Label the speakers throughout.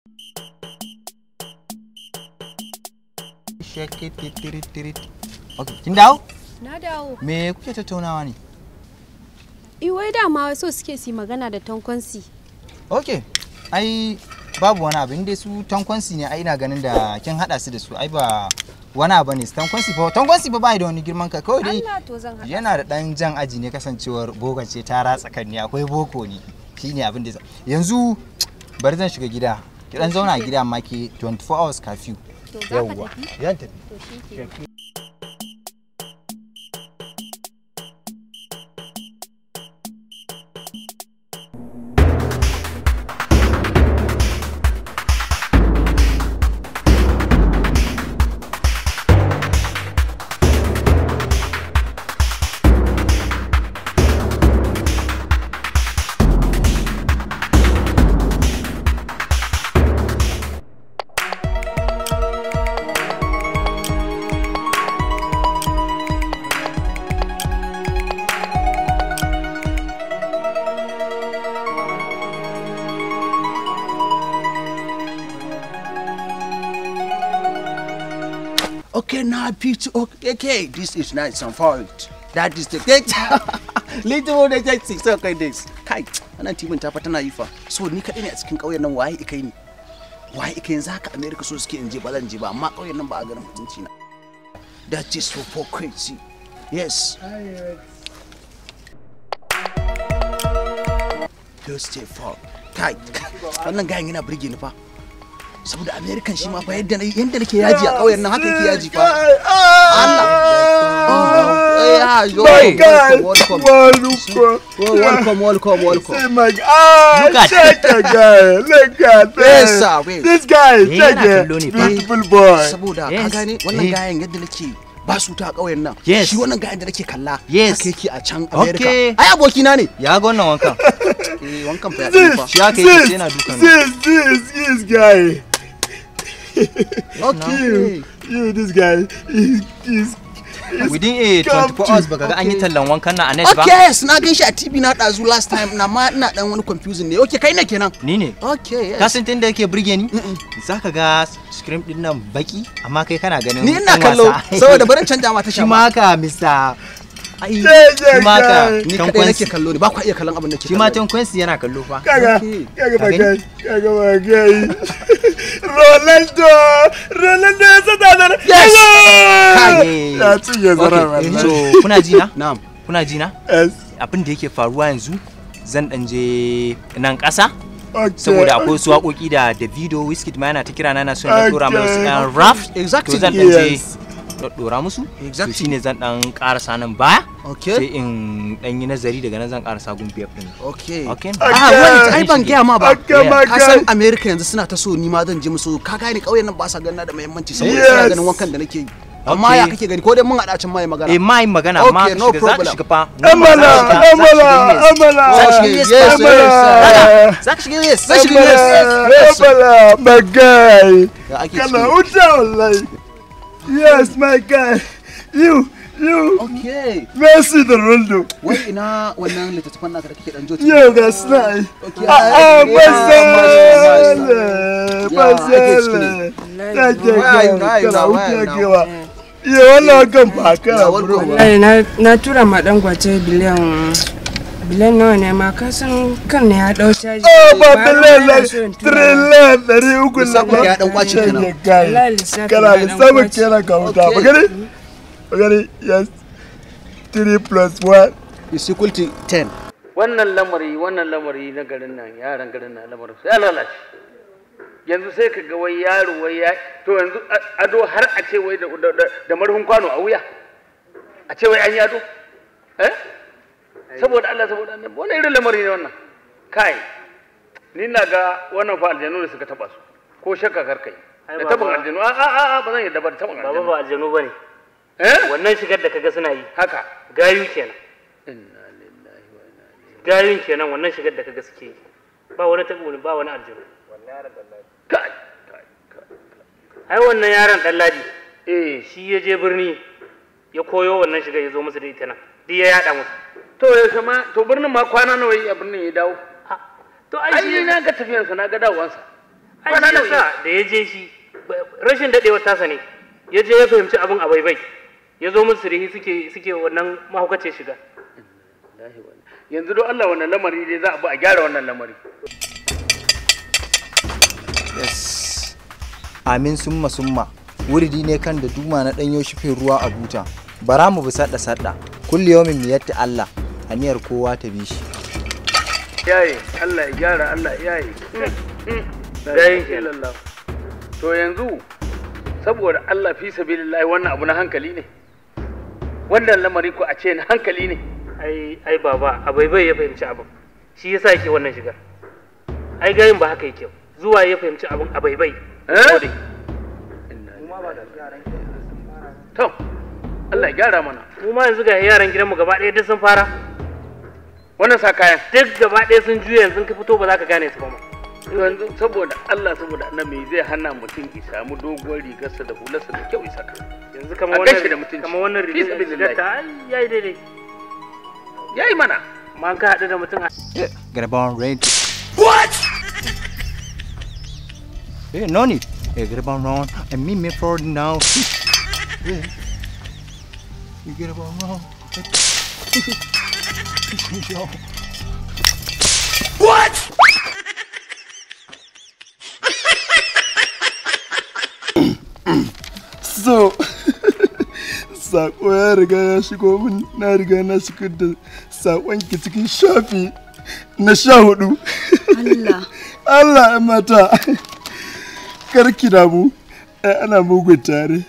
Speaker 1: Okay, kin dawo?
Speaker 2: Na dawo.
Speaker 1: Me kuke tattaunawa ne?
Speaker 2: Wai dama so suke su magana da Tankwansi.
Speaker 1: Okay. Ai babu wani abu, inda su Tankwansi ne, ai ina ganin da kin hada su da su, ai ba wani abu ne. Tankwansi fa, Tankwansi fa bai da wani girman ka, kawai dai yana da dan jan aji ne, kasancewar boko ce ta ratsa kan ne, akwai boko ne. Shine abin da yanzu bari zan shiga gida. Ki dan zauna a gida amma ke 24 hours curfew. Yawwa. Zan tafi.
Speaker 2: To shikenan.
Speaker 3: Okay, now Peter. Okay, this is nice and fault. That is the gate. Little one that six. Okay, this. Kai, wannan tibin ta fa tana yi fa. So ni kadai ne a cikin ƙauyen nan, waye ikai ni? Waye ikai yanzu haka America so suke in je, ba zan je ba, amma ƙauyen nan ba a garin mutunci na. That is so crazy. Yes. Just stay for. Kai, wannan gayan yana burge ni fa. Saboda American shi ma fa yadda nake yaji a ƙauyen nan haka yake yaji fa. Allah. Welcome, welcome, welcome, welcome.
Speaker 4: See my guy. Check the guy. Look at this.
Speaker 3: Yes, sir. Wait.
Speaker 4: This guy, check it. Beautiful boy.
Speaker 3: Saboda ka gane wannan gayan yadda nake ba su ta ƙauyen nan. Shi wannan gayan da nake kalla. Haka yake a can America. Ai abokina ne.
Speaker 1: Ya ga wannan wankan.
Speaker 3: Eh, wankan fa ya ɗan fa.
Speaker 1: Shi haka yake yana dukan.
Speaker 4: This guy.
Speaker 3: Okay.
Speaker 4: You, this guy is
Speaker 1: within a 24 hours baka ga an yi tallan wankan nan a net ba.
Speaker 3: Okay, yes, na gan shi a TV na ɗazu last time, na ma ina dan wani confusing ne. Okay, kai ne kenan.
Speaker 1: Ni ne.
Speaker 3: Okay, yes.
Speaker 1: Ka san tunda yake burge ni? Zaka ga screen din nan baki, amma kai kana ganin
Speaker 3: ni ina kallo saboda barin canja ma ta
Speaker 1: shi ma haka Mr. Ai, shi ma haka
Speaker 3: ni kadai nake kallo ne, ba ku iya kallon abin da nake kallo.
Speaker 1: Shi ma Tankwansi yana kallo fa.
Speaker 4: Kaga, kaga ba kai, kaga ba kai. Ronaldo, Ronaldo ya sada da.
Speaker 3: Yes.
Speaker 4: Ya cinye zara wallahi.
Speaker 1: So kuna ji na?
Speaker 3: Na'am.
Speaker 1: Kuna ji na?
Speaker 4: Yes.
Speaker 1: Abin da yake faruwa yanzu zan dan je nan ƙasa. Saboda akwai wasu waƙoƙi da Davido, Wizkid ma yana ta kira na son na dora mai wasu ɗan rap.
Speaker 3: Exactly.
Speaker 1: To zan dan je dora musu.
Speaker 3: Exactly.
Speaker 1: To shine zan dan karasa nan baya.
Speaker 3: Okay.
Speaker 1: Sai in dan yi nazari daga nan zan karasa gun biyar din.
Speaker 3: Okay.
Speaker 1: Okay.
Speaker 3: Ah, wait, ai ban gaya ma ba.
Speaker 4: Ka
Speaker 3: Ka san America yanzu suna ta so ni ma zan je musu. Ka gane ƙauyen nan ba sa ganin da muhimmanci saboda suna ganin wankan da nake yi. Amma ya kake gani ko dai mun haɗa can mai magana?
Speaker 1: Eh, mai magana amma ka shiga, za ka shiga fa.
Speaker 4: Amala, amala, amala.
Speaker 1: Za ka shiga yes. Za ka shiga yes.
Speaker 3: Za shiga yes.
Speaker 4: Amala, my guy.
Speaker 3: Kana
Speaker 4: huta wallahi. Yes, my guy. You.
Speaker 3: Okay.
Speaker 4: Messi da Ronaldo.
Speaker 3: Wai ina wannan littattafan naka da kake dan joti?
Speaker 4: Yau ga suna.
Speaker 3: Okay.
Speaker 4: Ah, Basele. Basele. Ye wannan kan fa kana bro.
Speaker 5: Wallahi na tura ma dan gwace biliyan biliyan nawa ne ma, ka san kan ne ya dau caji.
Speaker 4: Oh, ba biliyan trillion 300 na ba.
Speaker 3: Ya dan kwace kenan.
Speaker 5: Wallahi lissafi
Speaker 4: Kana lissafin kenan ka huta. Magani? Magani, yes. 3 plus 1
Speaker 3: is equal to 10.
Speaker 6: Wannan lamari na garin nan, yaran garin nan lamarin sai lalace. Yanzu sai ka ga wai yaro wai ya to yanzu ado har a ce wai da marhun kwano a wuya. A ce wai an yi ado. Eh? Saboda Allah, saboda annabi, wannan irin lamari ne wannan. Kai, ni na ga wannan fa aljanu ne suka taba su. Ko shakka kar kai. Da tabin aljanu, a a a ba zan yadda ba da tabin aljanu.
Speaker 7: Baba ba aljanu bane.
Speaker 6: Eh?
Speaker 7: Wannan shigar da kaga suna yi.
Speaker 6: Haka.
Speaker 7: Gayu kenan.
Speaker 6: Inna lillahi wa inna ilaihi.
Speaker 7: Gayun kenan wannan shigar da kaga suke yi. Ba wani tabu ba wani aljanu.
Speaker 6: Kai, kai, kai.
Speaker 7: Ai wannan yaron dan Ladi.
Speaker 6: Eh,
Speaker 7: shi ya je birni ya koyo wannan shigar ya zo musu da ita nan. Duk ya yada musu.
Speaker 6: To yaushe ma to birnin ma kwana nawa yi a birnin ya dawo?
Speaker 7: To ai
Speaker 6: na ga tafiyansa, na ga dawowansa.
Speaker 7: Ai yasa da ya je shi rashin dadewar tasa ne. Ya je ya fahimci abin a baibai. Ya zo musu rihi suke wannan mahaukace shiga.
Speaker 6: Yanzu don Allah wannan lamari dai za a bi a gyara wannan lamari.
Speaker 1: Yes. Amin summa summa. Wuridi ne kan da duma na danyo shifin ruwa a buta. Bara mu bi sadda sadda. Kulli yawmin miyatta Allah. Aniyar kowa ta bi shi.
Speaker 6: Yayi, Allah ya gyara, Allah yayi. Dai illallah. To yanzu saboda Allah fi sabilillahi wannan abu na hankali ne. Wannan lamari ko a ce na hankali ne.
Speaker 7: Ai baba, abai bai ya fahimci abin. Shi yasa yake wannan shigar. Ai garin ba haka yake. Zuwa ya fahimci abin abai bai.
Speaker 6: Eh? To, Allah ya gyara mana.
Speaker 7: Mu ma yanzu ga yaran gidanmu gaba ɗaya duk sun fara.
Speaker 6: Wannan sa kayan
Speaker 7: duk gaba ɗaya sun juya, yanzu ka fito ba za ka gane su ba ma.
Speaker 6: Yanzu saboda Allah, saboda annabi zai hana mutum ya samu doguwar rigarsa da hularsa da kyau isaka.
Speaker 7: Yanzu kamar wannan, kamar wannan rigar ta yayi daidai.
Speaker 6: Yayi mana.
Speaker 7: Ma ka haɗu da mutum.
Speaker 1: Get a bone red. What? Hey, no need. Hey, get a bone wrong and meet me for now. Yeah. You get a bone wrong.
Speaker 4: What? So, sako ya riga ya shigo min, na riga na shigar da sakonki cikin shafi na 14.
Speaker 2: Allah.
Speaker 4: Allah mata. Karki damu, ana mugun tare.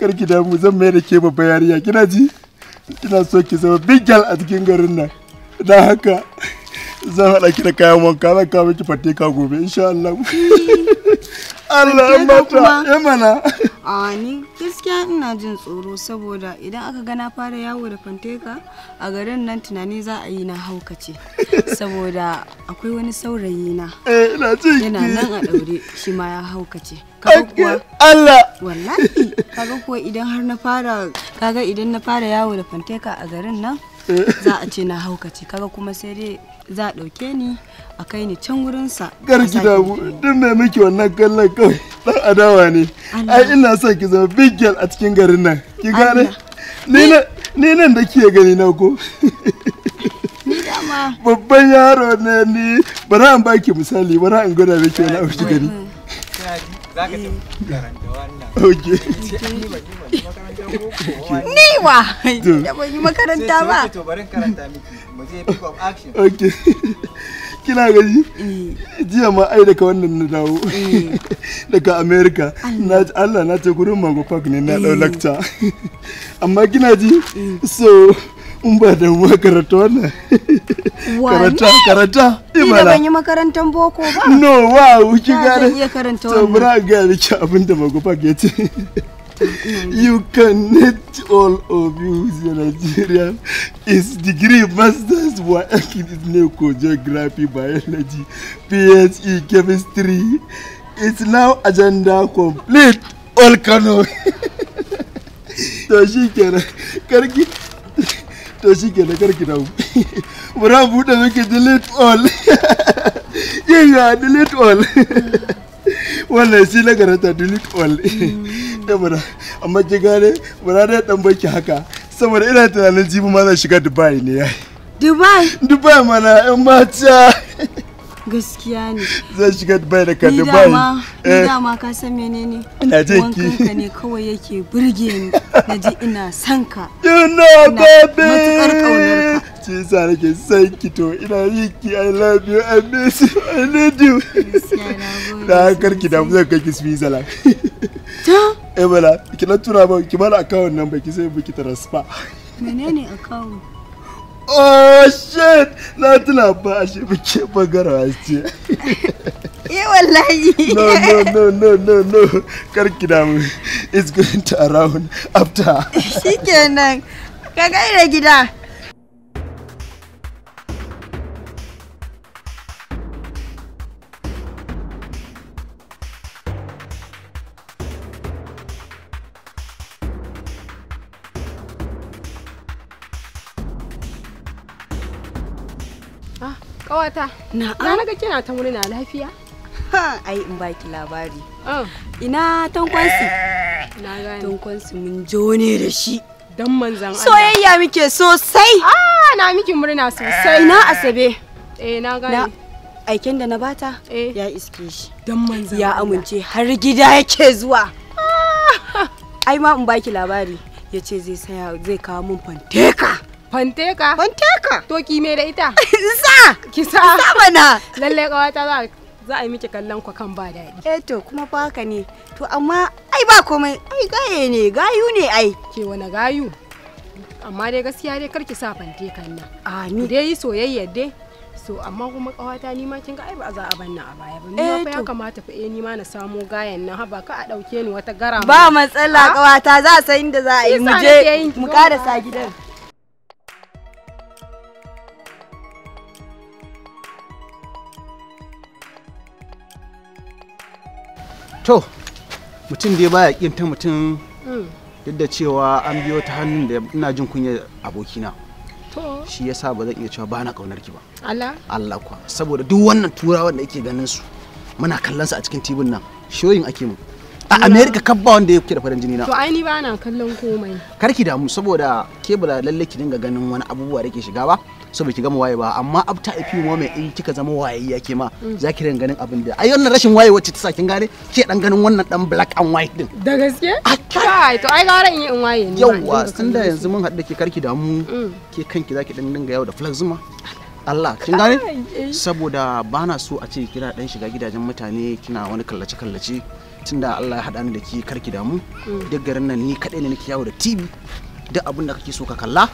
Speaker 4: Karki damu, zan mai da ke babba yariya, kina ji? Ina so ki zama big girl a cikin garin nan. Don haka zan haɗa ki da kayan wanka, zan kawo miki fateka gobe insha Allah. Allah mata, ya mana.
Speaker 5: A ni gaskiya ina jin tsoro saboda idan aka ga na fara yawo da fanteka a garin nan tunani za a yi na haukace. Saboda akwai wani saurayi na.
Speaker 4: Eh, ina jin ki.
Speaker 5: Yana nan a daure, shi ma ya haukace. Kaga kuwa
Speaker 4: Allah.
Speaker 5: Wallahi, kaga kuwa idan har na fara, kaga idan na fara yawo da fanteka a garin nan za a ce na haukace, kaga kuma sai dai za a ɗauke ni a kai ni can wurinsa.
Speaker 4: Karki damu, duk mai miki wannan kallon kawai dan adawa ne. Ai ina son ki zama big girl a cikin garin nan. Ki gane? Ni nan da kike gani na ko.
Speaker 5: Ni dama.
Speaker 4: Babban yaro ne ni. Bari an baki misali, bari an gwada miki wani abu ki gani.
Speaker 1: Za ka tafi karanta wannan.
Speaker 4: Okay.
Speaker 5: Ni wa? Da ban yi makaranta ba.
Speaker 1: To bari karanta miki. Mu je pick up action.
Speaker 4: Okay. Kina gani? Jiya ma ai daga wannan na dawo. Daga America. Na Allah na ce gurin Mango Park ne na dau lecture. Amma kina ji? So in ba da mu karanta wannan. Karanta, karanta.
Speaker 5: Ni da ban yi makarantar boko ba.
Speaker 4: No, wow, ki gane.
Speaker 5: Zan iya karanta
Speaker 4: To
Speaker 5: wannan.
Speaker 4: bari ga miki abin da Mango Park ya ce. You connect all of you the Nigerian is degree masters were Neko geography, biology, PhD, chemistry. It's now agenda complete. All Kano. To shi kenan karki, to shi kenan karki dawo. Bari buɗe miki delete all. Yeah, delete all. Wannan shi na karanta delete all. Dabara, amma ki gane bara dai dan baki haka saboda ina tunanin jibi ma zan shiga Dubai ne yayi.
Speaker 5: Dubai?
Speaker 4: Dubai mana yan mata.
Speaker 5: Gaskiya ne.
Speaker 4: Zan shiga Dubai daga
Speaker 5: Ni
Speaker 4: Dubai.
Speaker 5: dama, ni dama ka san menene?
Speaker 4: Ina jin ki.
Speaker 5: Wankan ka ne kawai yake burge ni. Na ji ina son ka.
Speaker 4: You know
Speaker 5: Ina
Speaker 4: baby.
Speaker 5: matukar kaunar ka.
Speaker 4: Shi yasa nake son ki, to ina yi ki, I love you, I miss you, I need you.
Speaker 5: Gaskiya na gode.
Speaker 4: Da karki da zan kai ki Switzerland.
Speaker 5: Ta?
Speaker 4: Eh bala, ki na tura ba ki bani account number ki sai miki transfer.
Speaker 5: Menene account?
Speaker 4: Oh shit! Na tuna ba ashe muke bangaren ce.
Speaker 5: Eh wallahi.
Speaker 4: No no no no no no. Karki damu. It's going to around after.
Speaker 5: Shikenan. Ka gaida gida.
Speaker 2: Ah, kawata.
Speaker 5: Na'am.
Speaker 2: Na naga kina ta murna, lafiya?
Speaker 5: Ha, Ai in baki labari. Ina Tankwansi?
Speaker 2: Na gane.
Speaker 5: Tankwansi mun jone da shi.
Speaker 2: Dan manzan Allah.
Speaker 5: Soyayya muke sosai.
Speaker 2: Ah, na miki murna sosai.
Speaker 5: Ina Asabe.
Speaker 2: Eh, na gane.
Speaker 5: Aiken da na bata ya iske shi.
Speaker 2: Dan manzan
Speaker 5: ya amince har gida yake zuwa. Ai ma in baki labari yace zai saya zai kawo mun fanteka.
Speaker 2: Fanteka?
Speaker 5: Fanteka.
Speaker 2: To ki me da ita?
Speaker 5: Sa.
Speaker 2: Ki sa.
Speaker 5: Sa mana.
Speaker 2: Lalle kawata za a yi miki kallon ku kan ba daɗi.
Speaker 5: Eh to kuma fa haka ne. To amma ai ba komai ai gaye ne gayu ne ai.
Speaker 2: Ke wani gayu? Amma dai gaskiya dai karki sa fantekan nan.
Speaker 5: A ni
Speaker 2: dai yi soyayya dai. So amma kuma kawata ni ma kin ga ai ba za a banna a baya ba. Ni ma fa ya kamata fa eh ni ma na samo gayan nan haba ka a dauke ni wata gara.
Speaker 5: Ba matsala kawata za a san inda za a yi mu je mu karasa gidan.
Speaker 3: To, mutum dai baya kin ta mutum duk da cewa an biyo ta hannun da ina jin kunyar abokina.
Speaker 2: To.
Speaker 3: Shi yasa ba zan iya cewa ba na kaunar ki ba.
Speaker 2: Allah?
Speaker 3: Allah kuwa, saboda duk wannan turawan da yake ganin su muna kallon su a cikin tibin nan, shoyin ake mu. A America kabba wanda yake da farin jini na.
Speaker 2: To ai ni ba na kallon komai.
Speaker 3: Kar ki damu saboda ke ba lalle ki dinga ganin wani abubuwa da ke shiga ba. Saboda ki gama waye ba amma after a few moment in kika zama waye yake ma za ki ringa ganin abin da ai wannan rashin waye wacce ta sa kin gane ke dan ganin wannan dan black and white din
Speaker 2: da gaske kai to ai gara in yi in waye ne
Speaker 3: yawa tunda yanzu mun haɗu da ke karki damu ke kanki zaki dan dinga yawo da flex zuma Allah kin gane saboda bana so a ce kina dan shiga gidajen mutane kina wani kallace kallace tunda Allah ya haɗa ni da ki karki damu duk garin nan ni kaɗai ne nake yawo da TV duk abin da kake so ka kalla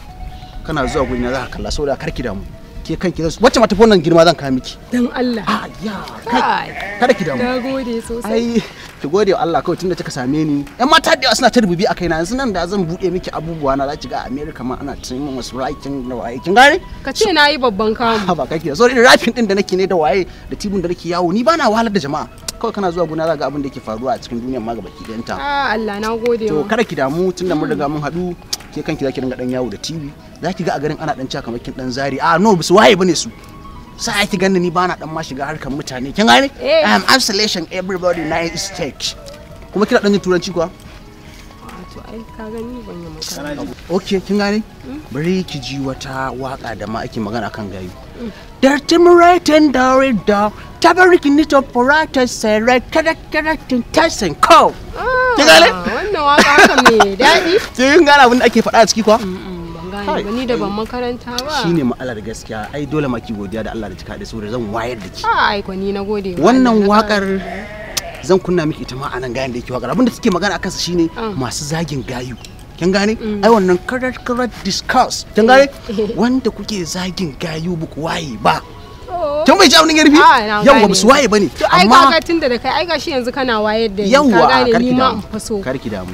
Speaker 3: kana zuwa guri na za ka kalla saboda karki damu ke kanki zan wacce ma tafi wannan girma zan kawo miki
Speaker 2: dan Allah
Speaker 3: a ya kai kada ki damu
Speaker 2: nagode sosai
Speaker 3: ai ki gode wa Allah kawai tunda kika same ni yan mata da yawa suna ta rububi a kaina yanzu nan da zan bude miki abubuwa na za ki ga America ma ana tunin wasu writing da waye kin gane
Speaker 2: ka ce na yi babban kamu
Speaker 3: ba kake so irin rapping din da nake ne da waye da tibin da nake yawo ni bana wahalar da jama'a kawai kana zuwa gona za ga abin da yake faruwa a cikin duniyar ma gabaki ɗayanta
Speaker 2: ah Allah na gode
Speaker 3: to kada ki damu tunda mun riga mun haɗu ke kanki zaki dinga dan yawo da TV zaki ga a garin ana dan cewa kamar kin dan zari a no su waye bane su sai ki ganni ni bana dan ma shiga harkar mutane kin gane I am isolation everybody nice take kuma kina dan jin turanci kuwa
Speaker 2: to ai ka gani ban yi makaranta
Speaker 3: okay kin gane bari ki ji wata waka da ma ake magana kan gayu Dirty Muratin Dorida Tabarikin Nito Porata Sere Karakaratin Tyson Co. Kin gane?
Speaker 2: Wannan waka haka mai daɗi.
Speaker 3: Kin gane abin da ake faɗa a ciki kuwa?
Speaker 2: Ban gane ba ni da ban makaranta ba.
Speaker 3: Shine ma'alar gaskiya ai dole ma ki godiya da Allah da kika da saboda zan wayar da ki.
Speaker 2: Ai ko ni na gode.
Speaker 3: Wannan wakar zan kunna miki ita ma anan gayan da yake wakar abin da take magana akan sa shine masu zagin gayu. Kin gane? Ai wannan karat karat discuss. Kin gane? Wanda kuke zagin gayu ba ku waye ba. Kin bai ji abin yarfi? Yawwa ba su waye bane.
Speaker 2: Amma ai kaga tunda da kai ai gashi yanzu kana wayar da ni.
Speaker 3: Yawwa
Speaker 2: ka gane ni ma in faso.
Speaker 3: Kar ki damu.